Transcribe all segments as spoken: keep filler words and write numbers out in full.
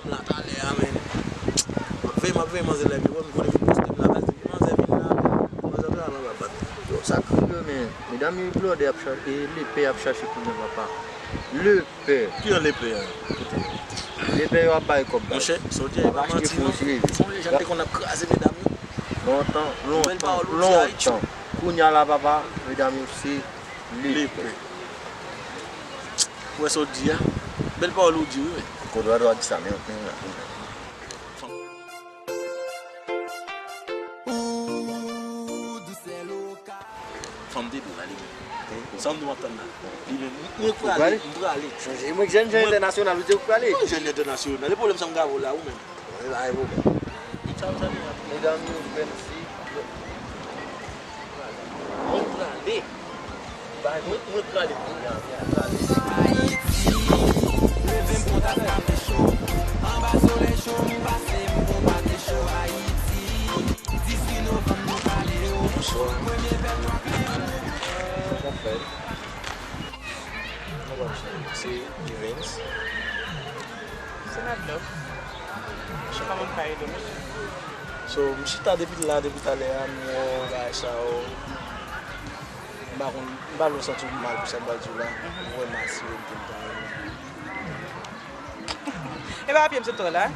M la talè a, men. M ap veye, m ap veye manzè lè m yo wè m konnen vin poste m la, baz, depi manzè vin la, men. Manzè ap travay, papa. Yo, sa k rive, men. Medam yo, blòdè ap chache, lepè ap chache kounye a, papa. Lepè. Ki an lepè a? Lepè yo ap bay kòb, baz. Monchè, sa w di a, e pa manti, non. Sonje jan te konn ap kraze medam yo. Lontan, lontan, lontan. Kounye a la, papa, medam yo se lepè. Ou wè sa w di a? Bèl pawòl ou di wi, men. Kote w di sa, men, men, men. Fanm te di w la, li menm. Sa m di w ap tann la. Li menm, mwen prale, m prale. Sonje, mwen jèn, jèn entènasyonal, ou di ou prale. Mwen jèn entènasyonal. E pwoblèm sa m ka ba w la, ou menm. Mwen pa gen pwoblèm. Medam yo, Bensi. Mwen prale. Mwen, mwen prale kounye a, mwen prale. Ayiti, leve m kontak kafe cho. Anba solèy cho, m pase, m gon pate cho. Ayiti, dizuit novanm, nou pale yo. Premye bèl nwa klere. Sa fèt. Se Evens. Se Madlove. Chita moun ka ede m. So, m chita depi la, depi talè a, m wè w bagay sa yo. M pa konn, m pa vle w santi w mal pou sa m pral di w la. M vrèman asire m ke m ta renmen. E pa pye m sot la.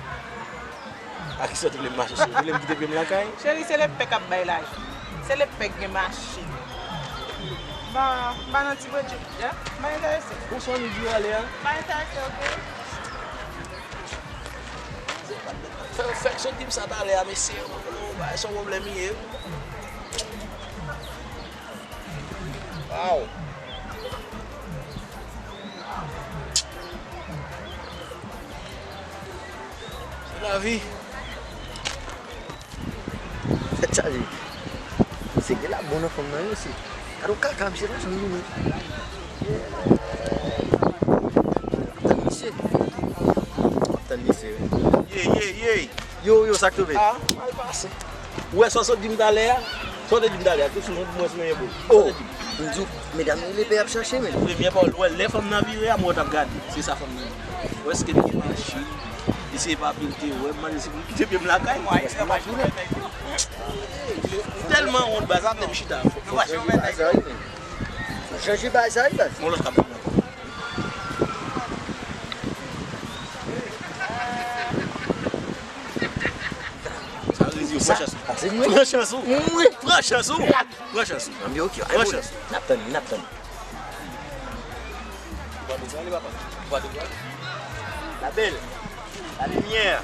A kisa w te vle m mache sou? Ou vle m kite pye m lakay? Cheri, se lepè k ap bay lajan. Se lepè k gen machin. Bon, m pa nan ti bredjit, ya. M pa enterese. Ou sou annik di ale a? M pa enterese, oke? Fè, fèk sot di m sa talè a, mesye. Ou, ou, ou, se yon pwoblèm li ye. Waw. Se lavi. Tèt chaje. Misye gen la bon nan fanm nan wi, mesye. Gade yon kaka, misye pa janm goumen. Tann misye. Tann misye. Ye, ye, ye. Yo, yo, sa k tonbe? Ah, mal pase. Ou wè sa w sot di m talè a? Sa w te di m talè a? Tou sou mwen, mwen sou menm pou. Oh, m di w, medam yo lepè ap chache, men. Premyè pawòl, ou wè lè fanm nan vire a, mwen t ap gade. Se sa fanm nan di. Ou wè èske m gen machin? Li se pa pil te wè, m mande si pou m kite pye m lakay, mwen. Ou tèlman wont, baz, ap tèm chita. Fò chanje bagay sa, wi, men. Fò chanje bagay sa, wi, baz. Mwen lòs k ap vini ankò. Sa rezi yo, pran chans ou. Pase mwen. Pran chans ou. Mwen. Pran chans ou. Pran chans ou. Pran chans ou. N ap tann, n ap tann. Ou pa bezwen ale, papa. Ou pa bezwen ale. La belle. La lumière.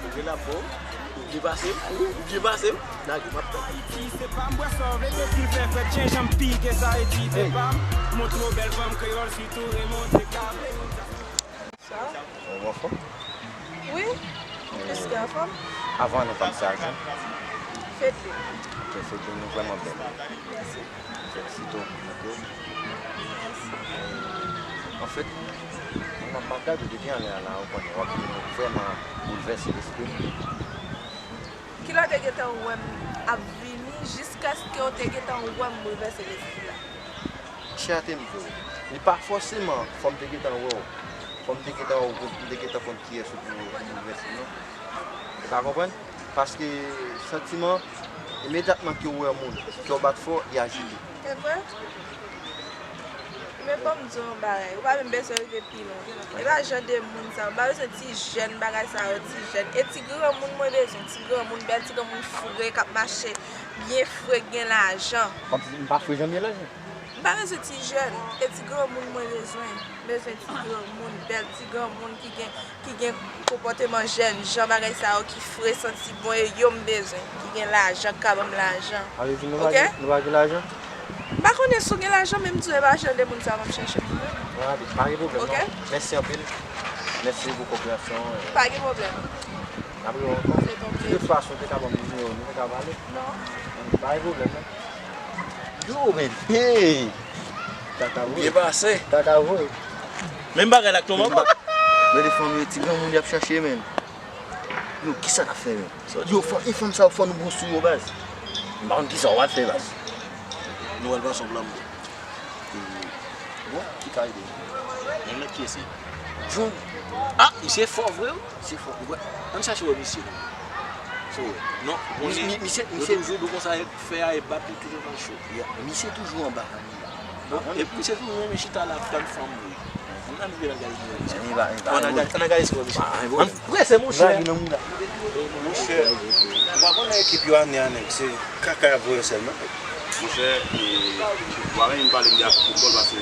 Ou gen la po. Ou byen pase. Ou byen pase. Lage, m ap tann. Ayiti, se pa m bwè sa w vle, depi l fè frèt, jenjanm pike sa, e ti te pa m. Montre w bèl fanm kreyòl, sitou remonte kave. Sa? Ou anfòm? Wi, plis ke anfòm. Avan nou fanm sa, jan? Fedlin. Ok, Fedlin, nou vrèman bèl. Mèsi. Felisite w pou nou tou. Mèsi. Anfèt, nan bagay ou depi anlè a la, ou konnen, w ap vin vrèman boulvèse lespri m. Kilè w te gentan wè m ap vini jiskaske w te gentan wè m boulvèse lespri la? Chè a te m vre w. Li pa fòseman fò m te gentan wè w. Fò m te gentan wè w, m te gentan konn kiyès ou pou boulvèse, non. Ou ka konprann? Paske santiman, imedyatman ke w wè yon moun, kè w bat fò, li ajite. Se vre? Men ban m di w yon bagay, ou pa menm bezwen rive pi lwen. E pa jan de moun sa yo, m pa bezwen ti jèn bagay sa yo, ti jèn. E ti granmoun mwen bezwen, ti granmoun bèl, ti granmoun fre, k ap mache byen fre, k gen lajan. Kòmsi m pa fre, jan m gen lajan? M pa bezwen ti jèn, e ti granmoun mwen bezwen. M bezwen ti granmoun bèl, ti granmoun ki gen ki gen konpòteman jèn jan, bagay sa yo ki fre, santi bon, e yo m bezwen, ki gen lajan, k ka ban m lajan. Sa vle di nou pa gen, nou pa gen lajan? M pa konnen si w gen lajan, men m di w e pa jan de moun sa yo m ap chèche pou mwen. Ah, pa gen pwoblèm, non. Mèsi anpil. Mèsi pou konpreyansyon w. Pa gen pwoblèm. N ap rewè ankò. Se ton plezi. De tout fason, ou te ka ban m nimewo nou, nou te ka pale. Non. Pa gen pwoblèm, non. Yo, men, hey! Kaka vre. Byen pase. Kaka vre. Menm bagay la k tonbe ankò. Gade fanm yo, ti granmoun y ap chache, men. Yo, kisa n ap fè, men? Yo, fanm, e fanm sa yo, fò nou bon sou yo, baz. M pa konn kisa w ap fè, baz. Nou wè l pran son plan. Bon, ki ka ede nou? Yon nèg ki eseye. John. Ah, misye fò vre wi. Misye fò. Ou wè, ann chache wè misye non. So, non, ou konnen, yo toujou di konsa, fè a e bat li toujou nan cho. Misye toujou anba. Bon, epi misye toujou renmen chita la ap tann fanm li. Ann ann vin nan gade misye. Ann gade, ann gade si wè misye. Ann prese monchè. Monchè, ou pa konnen ekip yo ane a nèg, se kaka y ap voye sèlman. Monchè, e, w ap renmen pale m de afè foutbòl paske,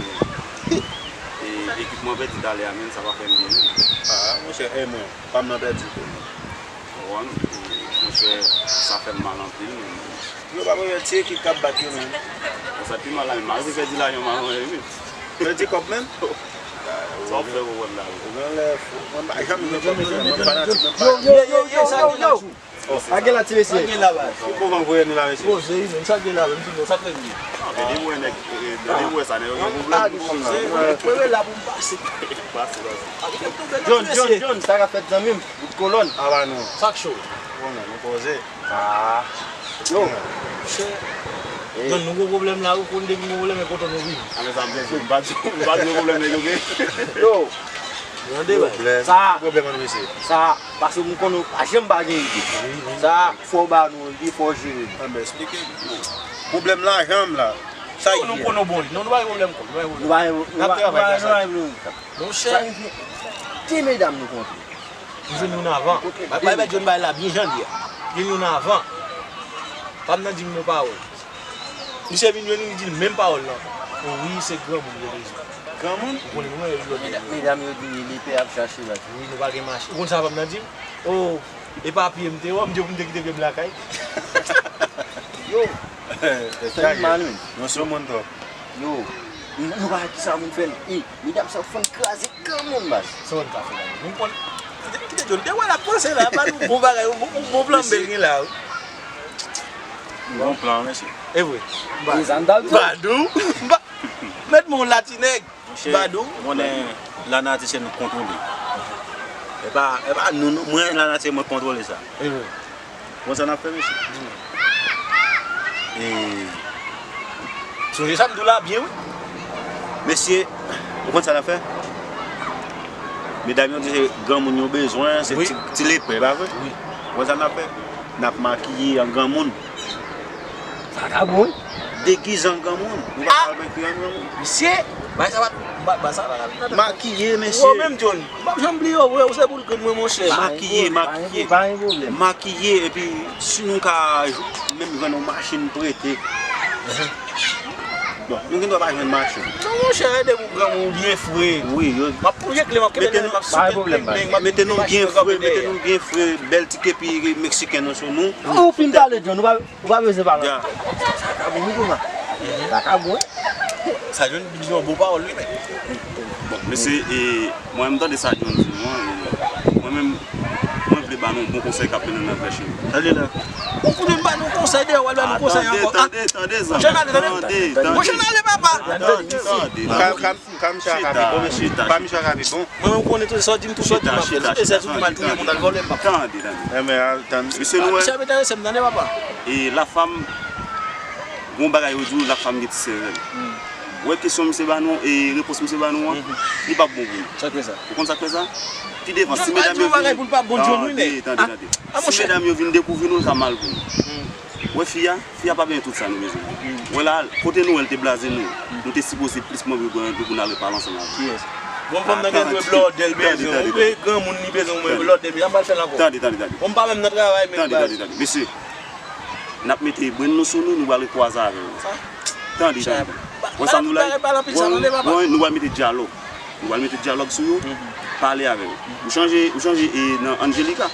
e, ekip mwen pèdi talè a, menn, sa pa fè m byen menn. Ah, monchè, e mwen, pa m nan pèdi tou. Ou konprann? E, monchè, sa fè m mal anpil menn. Yo pa bezwen ti ekip k ap bat yo menn. Sa pi mal la menn, malgre pèdi lajan m a mwen menn. Pèdi kòb menn? Sa w ap fè pou wè m la wi. Ou gen lè fou. Mwen pa janm gen kòb menn, mwen fanatik menn pa. Yo, yo, yo, yo, sa gen la. Sa gen la ti mesye. Sa gen la baz. Ki koman voye nou la mesye? Poze wi menm, sa gen la menm, di nou sa k rele. Depi m wè nèg, depi m wè sa nèg yo gen pwoblèm. Mwen la pou m pase. Pase, pase. John, John, John, sa k ap fèt zanmi m? Bout kolòn. Aba non. Sa k cho? Bon, non, nou poze. Ah. Yo. Monchè. John, nou gwo pwoblèm la wi, konn depi nou gwo pwoblèm e kote nou vini. A men sa m bezwen, m pa di, m pa di pwoblèm nèg yo gen. Yo. Tande bay. Sa. Pwoblèm an mesye. Sa. Paske m konnen w pa janm pa gen ide. Sa, fò w ba nou li, fò w jere li. Anben, eksplike m. Pwoblèm lajan m la. Sa nou konnen w bon, non, nou pa gen pwoblèm kòb, nou pa gen pwoblèm. Nou pa gen, nou pa gen pwoblèm. Monchè. De medam nou kontre. M jwenn youn avan. Bay, bay, bay John bay la byen jan li a. Jwenn youn avan. Pa m nan di m yon pawòl. Misye vin jwenn li, li di l menm pawòl lan. O wi, se granmoun yo bezwen. Granmoun? Ou konnen nou wè yo jwenn. Medam yo di lepè ap chache baz. Wi, nou pa gen machin. Ou konn sa fanm nan di m? O, e papye m te wè, m di yo pou m te kite pye m lakay. Yo. Tèt chaje. Mal wi. Nou sou moun twòp. Yo. Nou pa wè kisa moun fè l. E, medam sa fann kraze granmoun baz. Sa w ka fè la. Nou konn kite, kite John. Te wè l ap panse la, ba nou bon bagay, yon bon, yon bon plan bèl gen la wi. Bon plan, mesye. E vre. Ba nou. Ba, met men w la ti nèg. Monchè, Badou. Konnen lanati se nou k kontwole. E pa, e pa nou, nou, mwen lanati se mwen k kontwole sa. E vre. Konn sa n ap fè, mesye? Di mwen. E sonje sa m di w la byen wi. Mesye, ou konn sa n ap fè? Medam yo di se granmoun yo bezwen, se ti, ti lepè, pa vre? Wi. Ou konn sa n ap fè? N ap makiye an granmoun. Sa ka bon wi. Degize an granmoun. Ou pa ka al makiye an granmoun. Misye, bay sa pa, bay sa pa. Makiye, mesye. Ou menm John, m p ap janm bliye w vre, ou se boul grenn mwen monchè. Makiye, makiye. Pa gen pwoblèm. Makiye, epi si nou ka menm jwenn yon machin prete. Bon, nou gen dwa pa jwenn machin. Non monchè, depi w granmoun ou byen fre. Wi, yo. M ap pou jekle, m ap kenbe tèt, m ap sou tèt, m ap mete nou byen fre, mete nou byen fre, bèl ti kepi meksiken nou sou nou. Ou fin pale John, ou pa, ou pa bezwen pale. Sa ka bon wi kouman. Sa ka bon wi. Sa John di yon bon pawòl wi men. Bon, mesye, e, mwen menm tande sa John di nou an, e, mwen menm, mwen vle ba nou yon bon konsèy k ap mennen nan vrè chemen. Tande la. Ou konnen m ba nou konsèy, dèyè w al ba nou konsèy ankò. Tande, tande, tande, zanmi. Tande, tande, tande. Monchè, n ale papa. Tande, tande. Ka, ka, ka misye a ka pi bon, mesye. Pa misye a ka pi bon. Mwen menm konnen tou, sa w di m tou, sa w di m ap fè. Chita, chita, chita, tande, tande. Tande, tande. Mesye nou wè. Misye ap enterese m, tande papa. E la femme, gon bagay yo di w, la femme gen ti sèvèl. Ou wè kesyon misye ba nou, e repons misye ba nou an, li p ap bon pou nou. Sa k fè sa? Ou konn sa k fè sa? Pi devan, si medam yo vin, tande, tande, tande. Si medam yo vin dekouvri nou, l ka mal pou nou. Ou wè fi a, fi a pa bezwen tout sa nou bezwen. Ou wè la, kote nou wè l te blaze nou, nou te sipoze plis manm yo pran yo pou n al repale ansanm avè l. Bon, fanm nan gen dwe blòdè l bezwen, ou gen granmoun li bezwen, ou blòdè l bezwen, sa m pral fè l ankò. Tande, tande, tande. Bon, m pa menm nan travay, men tande, tande, tande. Mesye, n ap mete brenn nou sou nou, nou pral rekwaze avè yo. Tande, tande. Wè sa nou la, wè, nou pral mete dyalòg. Nou pral mete dyalòg sou yo, pale avè yo. Ou chanje, ou chanje e nan Angelica?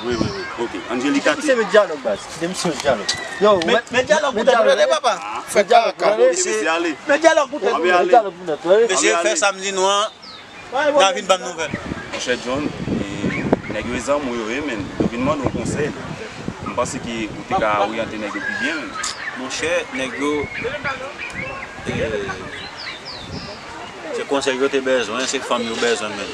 Wi, wi, wi. Ok, Angelica te. Kite misye met dyalòg, baz. Kite misye met dyalòg. Yo, met, met dyalòg pou tèt ou, tande papa. Fè dyalòg pou tèt ou. Mesye, ale. Met dyalòg pou tèt ou. Mesye, fè sa m di nou an. N a vin ban m nouvèl. Monchè John, e, nèg yo e zanmi w yo ye, men yo vin mande w konsèy. M panse ke ou te ka oryante nèg yo pi byen, men. Monchè, nèg yo, e, se konsèy yo te bezwen, se fanm yo bezwen, men.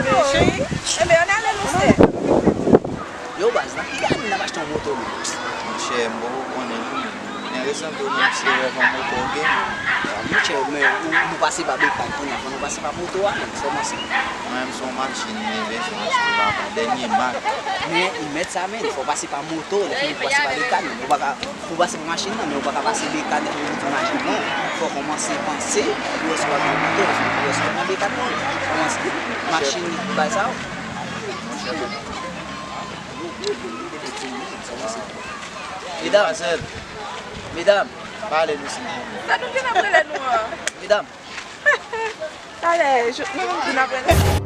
moto, wi. Enben, ann ale, nou sè. Yo, baz, nan ki gade n ap achte yon moto, menm? Monchè, m poko konnen non, men. Men resanti w nan ti rèv an moto, oke? Monchè, men ou, nou pase pa bekàn kounye a, fò nou pase pa moto a, menm, kòmanse. Mwen menm, se yon machin, men, se yon machin, papa, dènye mak. Men, ou mèt sa, menm, fò pase pa moto, lè fini pou pase pa bekàn, menm, ou pa ka, pou pase pa machin nan, men ou pa ka pase bekàn, lè fini pou machin, non. Fò kòmanse panse, pou wè si w ap nan moto, lè fini pou wè si w ap nan bekàn, non. Kòmanse, machin, bay sa, Medam, medam, pale nou silvouplè. Sa nou gen ap rele nou an? Medam. Talè, nou menm ki n ap rele.